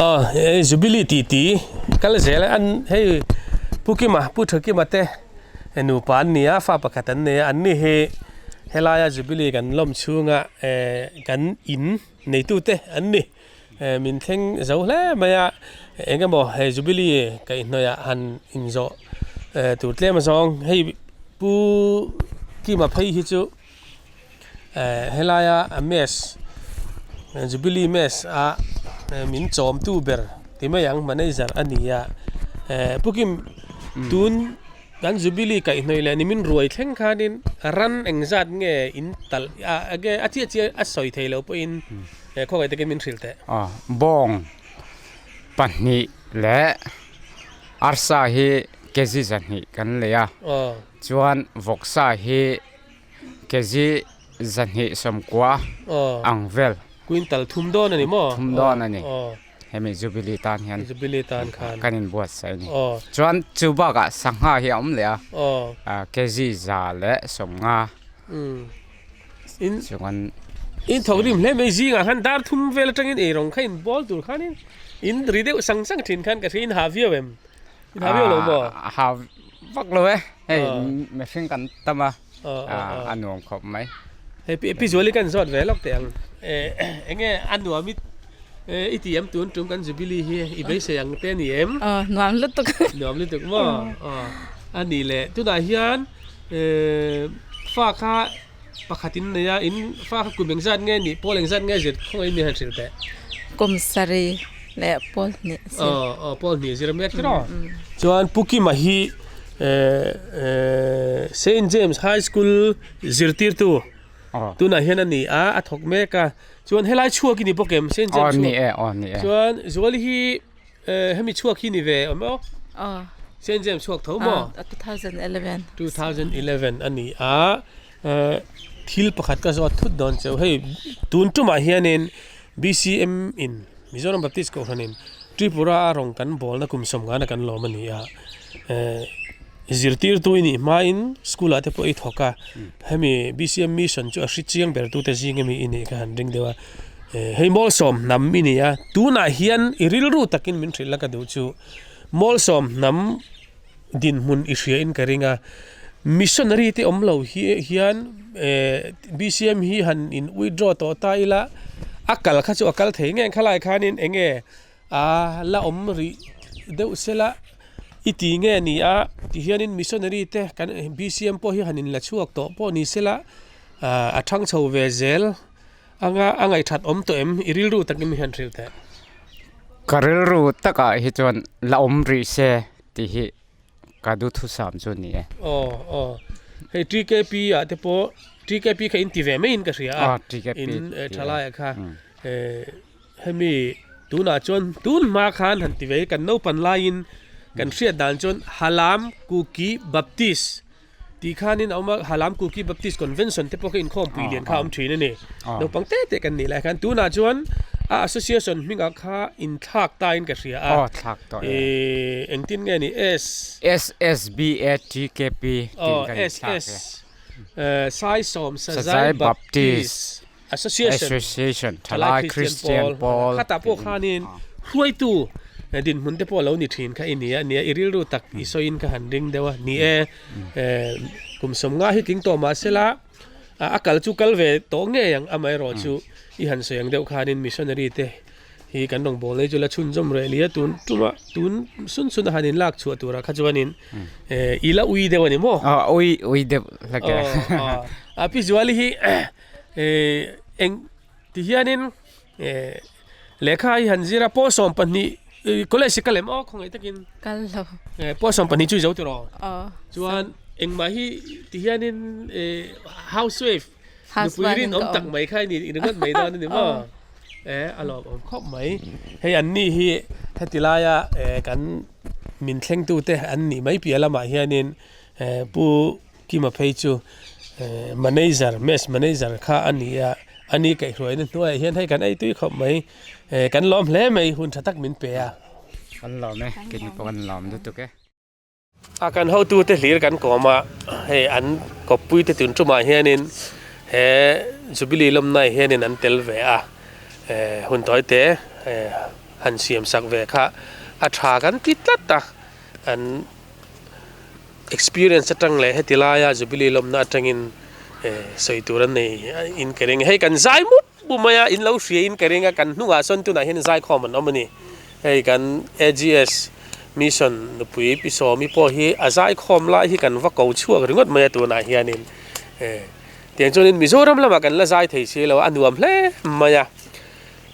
Aw hei jubilee tih tih kal zel a an hei pu kima pu tha kima te nupa an ni a fa pakhat an nei a an ni hi helaia jubilee kan lawm chhunga eh kan in neitu te an ni eh min thleng zo hle mai a eng emaw hei jubilee kaihhnawih ah han inzawh eh tur tlem azawng hei pu kima phei hi chu. Eh helaia a mess jubilee mess a min chawm tu ber ti mai ang manager a ni a eh pu kim tun kan jubilee kaihhnawih leh nimin ruai thleng khanin ran engzat nge in talh a enge a chiah chiah a sawi thei lo pawhin eh khawngaih takin min hrilh teh. Aw bawng pahnih leh arsa hi kg zahnih kan lei a chuan vawksa hi. Kg 290 ang vel. Quintal thum dawn a ni maw? Thum dawn a ni. Hemi Jubilee tan hian. Jubilee tan khan. Kan inbuatsaih a ni. Chuan chu bakah sangha hi a awm leh a, kg 150. Chuan. In thawk rim hle mai zingah khan dar thum vel atangin eirawng kha in bawl tur khanin in ri deuh sang sang thin khan ka hria in ha viau em? In ha viau lo maw? Ha vak lo e, hei mihring kan tam a, a nuam khawp mai. Hei pi Zuali kan zawt ve lawk teh ang, enge a nuam i i ti em tun tum kan Jubilee hi i beisei ang te ni em? Aw nuam lutuk. Nuam lutuk maw? Aw a nih leh tunah hian fa kha pakhat in nei a, in fa kha kum engzat nge nih pawl engzat nge zir khawngaih in mi han hrilh teh? Kum sarih leh pawl hnih zir. Aw aw pawl hnih zir mek tiraw? Chuan Pu Kima hi Saint James High School zirtirtu tunah hian a ni a, a thawk mek a. Chuan helai chhuak i ni bawk em? Saint James chhuak. Aw ni e, aw ni e. Chuan Zuali hi hemi chhuak hi ni ve awm aw? Aw. Saint James chhuak tho maw? Aw, 2011. 2011 a ni a. Thil pakhat ka zawt thut dawn cheu. Hei tun tumah hianin BCM in Mizoram Baptist Kohhranin Tripura a rawng kan bawlna kum sawmngana kan lawm a ni a. Zirtirtu i nih hmain school ah te pawh i thawk a, hemi BCM mission chu a hri chiang ber tute zing ami i nih kha han ring deuh a. Hei Mawlsawm hnam i ni a, tunah hian i rilru takin min hrilh la ka duh chu Mawlsawm hnam dinhmun i hria in ka ring a, missionary te awm lo hi hian BCM hi han in withdraw tawh ta ila a kal kha chu a kal thei ngei ang khalai khanin eng nge A la awm rih deuh sela i ti nge ni a tihianin missionary te kan BCM pawh hi han inla chhuak tawh pawh ni sela a thang chho ve zel anga a ngaihthat awm tawh em i rilru takin mi hian hrilh teh. Ka rilru takah hi chuan la awm rih se tih hi ka duhthusam chu a ni e. Aw aw hei TKP ah te pawh TKP kha in ti ve maiin ka hria a in thalaiah kha Hemi tunah chuan tun hma khan han ti ve kan naupan laiin kan hriat dan chuan Halam Kuki Baptist tih khanin a awm a, Halam Kuki Baptist Convention te pawh kha inkhawmpui lian kha a awm thin a ni. Naupang te te kan nih lai khan tunah chuan a association hmingah kha inthlak tain ka hria a. Aw thlak tawh e. Engtin nge ni S. SSBATKP tiin kan inthlak e. SS Saisawm Sazai Baptist. Association, Association Thalai Christian Pawl khatah pawh khanin hruaitu dinhmun te pawh lo ni thin kha i ni a, nia i rilru tak i sawiin ka han ring deuh a, ni e kum sawmnga hi tling tawh mahsela a kal chu kal ve tawh ngei ang amaherawh chu i han sawi ang deuh khanin missionary te hi kan rawn bawl nei chu la chhunzawm reh lia tun tuma tun sun sun a han in lak chhuah turah kha chuanin i la ui deuh a ni maw? Ui ui deuh hlek e. A pi Zuali hi eng ti hianin lehkha hi han zir a pawl 12 college hi ka lem aw khawngaih takin kal lo pawl 12 chu i zo tiraw chuan engmah hi ti hianin housewife nupui rinawm tak mai kha i ni ringawt mai dawn a ni maw a lawmawm khawp mai hei an ni hi heti laia kan min thlengtute an nih mai piah lamah hianin pu Kima phei chu manager, mess manager kha a ni a, a ni kaihhruaina hnuaiah hian hei kan ei tui khawp mai, kan lawm hle mai hun tha tak min pe a. Kan lawm e, keini pawh kan lawm lutuk e. A kan hotute hlir kan kawm a, hei an kawppuite tun tumah hianin he Jubilee lawmnaah hianin an tel ve a, hun tawite han siam sak ve kha a tha kan ti tlat a, an. Experience atang leh heti laia Jubilee lawmna atangin sawi tur an nei in ka ring. Hei kan zai mup mup mai a, in lo hria in ka ring a, kan hnungah sawn tunah hian zaikhawm an awm a ni. Hei kan AGS Mission nupui Pi Sawmi pawh hi a zaikhawm lai hi kan va ko chhuak ringawt mai a tunah hianin. Tiang chuanin Mizoram lamah kan la zai thei si lo a, a nuam hle mai a.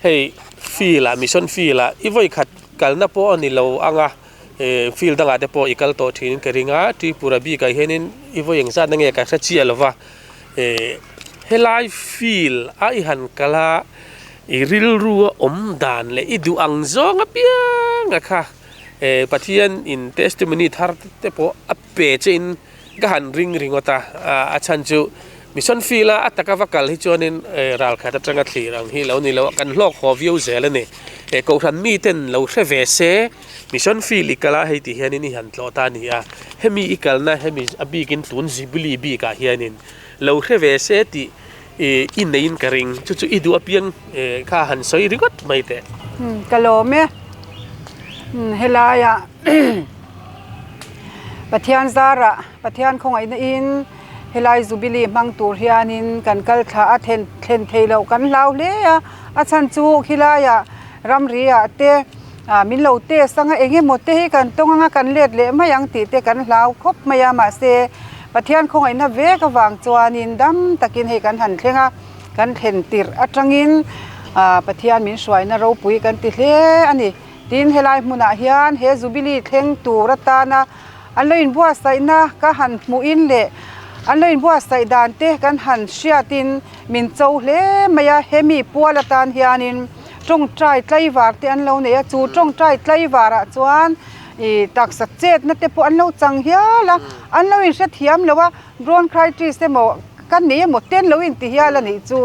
Hei field ah Mission field ah i vawikhat kalna pawh a ni lo ang a. Field dangah te pawh i kal tawh thin ka ring a, Tripura bikah hianin i vawi engzat na nge ka hre chiah lo va, helai field a i han kal a, i rilru a awm dan leh i duh ang zawng apiang a kha Pathian in testimony thar te pawh a pe che in ka han ring ringawt a, a chhan chu mission field a a taka va kal hi chuanin ral khat atanga thlir ang hi lo ni lo a, kan hlawk haw viau zel a ni. Kohhran miten lo hre ve se mission field i kal a hei ti hianin i han tlawh ta a ni a, hemi i kalna hemi a bikin tun Jubilee bikah hianin lo hre ve se tih. i neiin ka ring. Chu chu i duh apiang kha han sawi ringawt mai teh. Ka lawm e. Helaiah Pathian zarah Pathian khawngaihna in helai Jubilee hmang tur hianin kan kal thla a, thlen thlen thei loh kan hlau hle a. A chhan chu khilaiah ramri ah te min lo test anga eng emaw te hi kan tawng anga kan let leh mai ang tih te kan hlau khawp mai a. Mahse Pathian khawngaihna vek avang chuanin dam takin hei kan han thleng a, kan thlen tirh atangin Pathian min hruaina ropui kan ti hle a ni. Tin, helai hmunah hian he Jubilee thleng tur atana an lo inbuatsaihna ka han hmuhin leh an lo inbuatsaih dan te kan han hriatin min cho hle mai a, hemi pual atan hianin tawngtai tlaivar te an lo nei a, chu tawngtai tlaivarah chuan ih taksa chetna te pawh an lo chang hial a, an lo inhrethiam lo a, bronchitis emaw ka nei emaw ten lo inti hial a nih chu,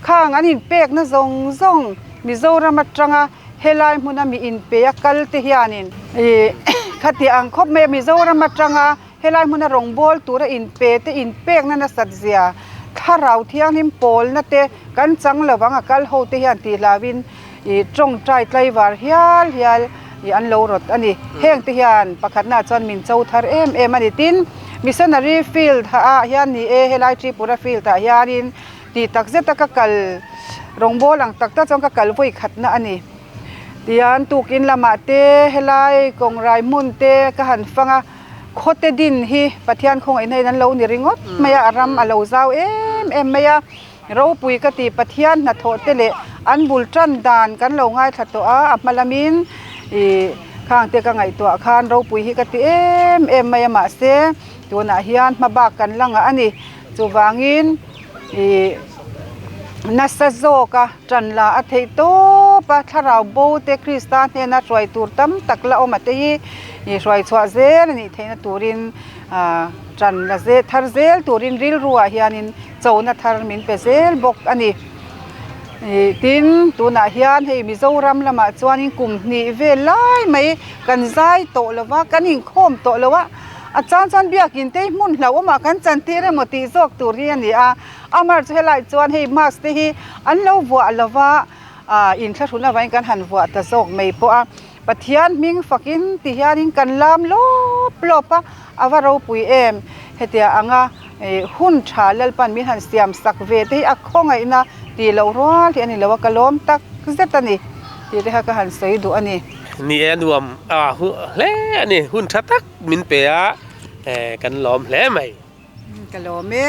khang an inpekna zawng zawng Mizoram atanga Helai hmuna mi inpe a kal te hianin ih khati ang khawp mai a Mizoram atanga helai hmuna rawngbâwl tura inpe te inpekna nasat zia thlarau thianghlim pawlna te kan chang lo vang a kal ho te hian tih hlauhin ih tawngtai tlaivar hial hial ih an lo rawt a ni. Heng te hian pakhatnaah chuan min cho thar em em a ni. Tin, Missionary field ah hian ni e helai Tripura field ah hianin Tih tak zeta ka kal rawngbâwl ang tak tak chuan ka kal vawi khatna a ni. Tihian tukin lamah te helai kawngrai hmun te ka han fang a, khawte din hi Pathian khawngaihna in an lo ni ringawt mai a, a ram a lo zau em em mai a, ropui ka ti Pathian hnathawh te leh an bul tan dan kan lo ngaithla tawh a, a hma lamin ih khang te ka ngaihtuah khan ropui hi ka ti em em mai a mahse tunah hian hma bak kan la ngah a ni. Chuvangin ih nasa zawka tan la a theih tawp a, thlarau bo te Krista hnena hruai tur tam tak la awm a te hi ih hruai chhuah zel a nih theihna turin ah tan la zel thar zel turin rilruah hianin chona thar min pe zel bawk a ni. Ih tin tunah hian hei Mizoram lamah chuanin kum hnih vel lai mai kan zai tawh lo va, kan inkhawm tawh lo a. A chang chuan biakin te hi hmun hlauhawmah kan chantir emaw tih zawk tur hi a ni a, amar chu helai chuan hei mask te hi an lo vuah lo va, ah inthlahrun avangin kan han vuah ta zawk mai pawh a, Pathian hming fakin ti hianin kan lam lawp lawp a, a va ropui em, hetiang anga hun tha Lalpan min han siam sak ve te hi a khawngaihna tih loh rual hi a ni lo a, ka lawm tak zet a ni tih te kha ka han sawi duh a ni. Ni e a nuam a hle a ni, hun tha tak min pe a, kan lawm hle mai. Ka lawm e.